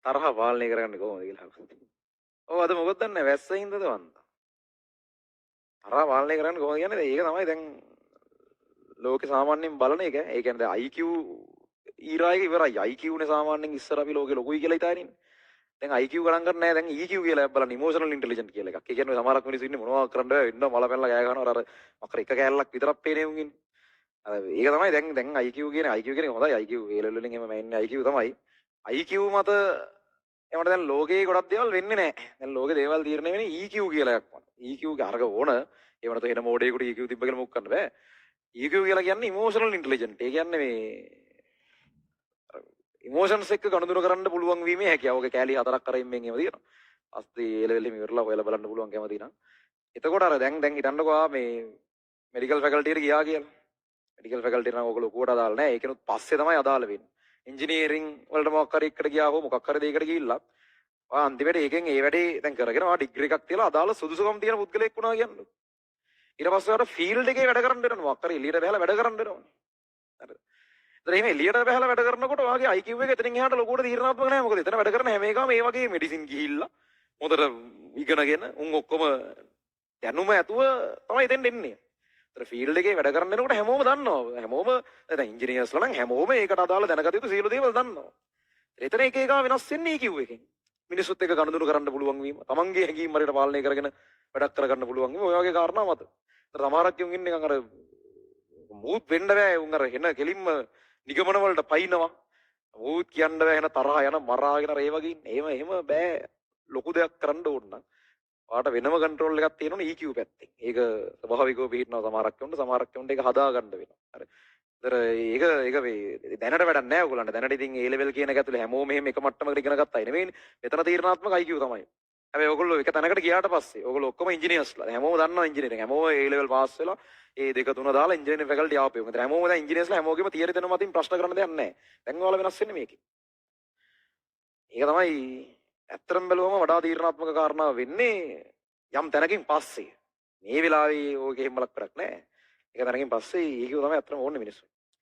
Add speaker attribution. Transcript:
Speaker 1: තරහ පාලනය කරගන්නේ කොහොමද කියලා අහලා. ඔව්, අද මොකද දන්නේ, වැස්ස හින්දාද වන්ද. තරහ පාලනය කරන්නේ කොහොමද කියන්නේ, ඒක තමයි දැන් ලෝකේ සාමාන්‍යයෙන් බලන එක. ඒ කියන්නේ දැන් IQ ඊරා එක ඉවරයි. IQ නේ සාමාන්‍යයෙන් ඉස්සර අපි ලෝකේ ලොකුයි කියලා හිතාගෙන ඉන්නේ. දැන් IQ ගණන් කරන්නේ නැහැ. දැන් EQ කියලා එකක් බලන්න, ඉමෝෂනල් ඉන්ටෙලිජන්ට් කියලා එකක්. ඒ කියන්නේ සමහරක් මිනිස්සු ඉන්නේ මොනවා කරන්න බෑ. ඉන්න මල පැනලා කෑ ගහනවා. අර අර මොකක් එක කෑල්ලක් විතරක් පේන උන් ඉන්නේ. අර ඒක තමයි දැන් දැන් IQ කියන IQ කියන එක හොඳයි. IQ ඒ ලෙවල් වලින් එහෙම එන්නේ IQ තමයි. IQ මත එමට දැන් ලෝකේ ගොඩක් දේවල් වෙන්නේ නැහැ. දැන් ලෝකේ දේවල් තීරණය වෙන්නේ EQ කියලා එකක් මත. EQ අරක ඕන. ඒ වුණත් එන මෝඩයෙකුට EQ තිබ්බ කියලා මොකක් කරන්න බෑ. EQ කියලා කියන්නේ ඉමෝෂනල් ඉන්ටෙලිජන්ට්. ඒ කියන්නේ මේ ඉමෝෂන්ස් එක්ක ගනුදෙනු කරන්න පුළුවන් වීමේ හැකියාව. ඔගේ කෑලි හතරක් අර ඉම්මෙන් එහෙම තියෙනවා. පස්සේ ඒ ලෙවල් එකේ ඉවරලා හොයලා බලන්න පුළුවන් කැමති නම්. එතකොට අර දැන් දැන් හිතන්නකෝ ආ මේ මෙඩිකල් ෆැකල්ටි එකට ගියා කියලා. මෙඩිකල් ෆැකල්ටි නම් ඔක ලොකුවට අදාළ නෑ. ඒකනොත් පස්සේ තමයි අදාළ වෙන්නේ. ඉංජිනේරින් වලට මොකක් හරි එකට ගියා හෝ මොකක් හරි දෙයකට ගිහිල්ලා ඔයා අන්තිමට ඒකෙන් ඒ වැඩේ දැන් කරගෙන ඔයා ඩිග්‍රී එකක් තියලා අදාළ සුදුසුකම් තියෙන පුද්ගලයෙක් වුණා කියන්නේ. ඊට පස්සේ ඔයාට ෆීල්ඩ් එකේ වැඩ කරන්න වෙනවා. මොකක් හරි එළියට බහලා වැඩ කරන්න වෙනවා. හරිද? ඒතර එහෙම එළියට බහලා වැඩ කරනකොට ඔයාගේ IQ එක එතනින් එහාට ලොකුවට තීරණාත්මක නෑ. මොකද එතන වැඩ කරන හැම එකම ඒ වගේ මෙඩිසින් ගිහිල්ලා හොඳට ඉගෙනගෙන උන් ඔක්කොම දැනුම ඇතුව තමයි එතෙන්ට එන්නේ. ඒතර ෆීල්ඩ් එකේ වැඩ කරන්න එනකොට හැමෝම දන්නවා. හැමෝම දැන් ඉංජිනේර්ස්ලා නම් හැමෝම ඒකට අදාළ දැනගත යුතු සියලු දේවල් දන්නවා. එතන එක එක වෙනස් වෙන්නේ EQ එකෙන්. මිනිස්සුත් එක්ක ගනුදෙනු කරන්න පුළුවන් වීම, තමන්ගේ හැඟීම් හරියට පාලනය කරගෙන වැඩක් කරගන්න පුළුවන් වීම, ඔය වගේ කාරණා මත. ඒතර සමහරක් උන් ඉන්නේ නිකන් අර මූත් වෙන්න බෑ. උන් අර එන කෙලින්ම නිගමන වලට පයින්නවා. මූත් කියන්න බෑ, එන තරහ යන මරාගෙන අර ඒ වගේ ඉන්නේ. එහෙම එහෙම බෑ. ලොකු දෙයක් කරන්න ඕන නම් ඔයාට වෙනම කන්ට්‍රෝල් එකක් තියෙනවනේ EQ පැත්තෙන්. ඒක ස්වභාවිකව පිහිටනවා සමහරක් උන්ට, සමහරක් උන්ට ඒක හදා ගන්න වෙනවා. හරි. ඒතර ඒක ඒක මේ දැනට වැඩක් නෑ ඔයගොල්ලන්ට. දැනට ඉතින් A level කියන එක ඇතුලේ හැමෝම එහෙම එක මට්ටමකට ඉගෙන ගත්තා නෙමෙයිනේ. මෙතන තීරණාත්මක IQ තමයි. හැබැයි ඔයගොල්ලෝ එක තැනකට ගියාට පස්සේ ඔයගොල්ලෝ ඔක්කොම ඉංජිනේර්ස්ලා. හැමෝම දන්නවා ඉංජිනේරින්. හැමෝම A level pass වෙලා ඒ දෙක තුන දාලා ඉංජිනේරින් ෆැකල්ටි ආපු. ඒතර හැමෝම දැන් ඉංජිනේර්ස්ලා, හැමෝගෙම තියරි දැනුම අතින් ප්‍රශ්න කරන්න දෙයක් නෑ. දැන් ඔයාලා වෙනස් වෙන්නේ මේකේ. ඒක තමයි ඇත්තටම බැලුවම වඩා තීරණාත්මක කාරණාව වෙන්නේ යම් තැනකින් පස්සේ. මේ වෙලාවේ ඕකේ එහෙම බලක් වැඩක් නෑ. ඒක තැනකින් පස්සේ EQ තමයි ඇත්තටම ඕනේ මිනිස්සු.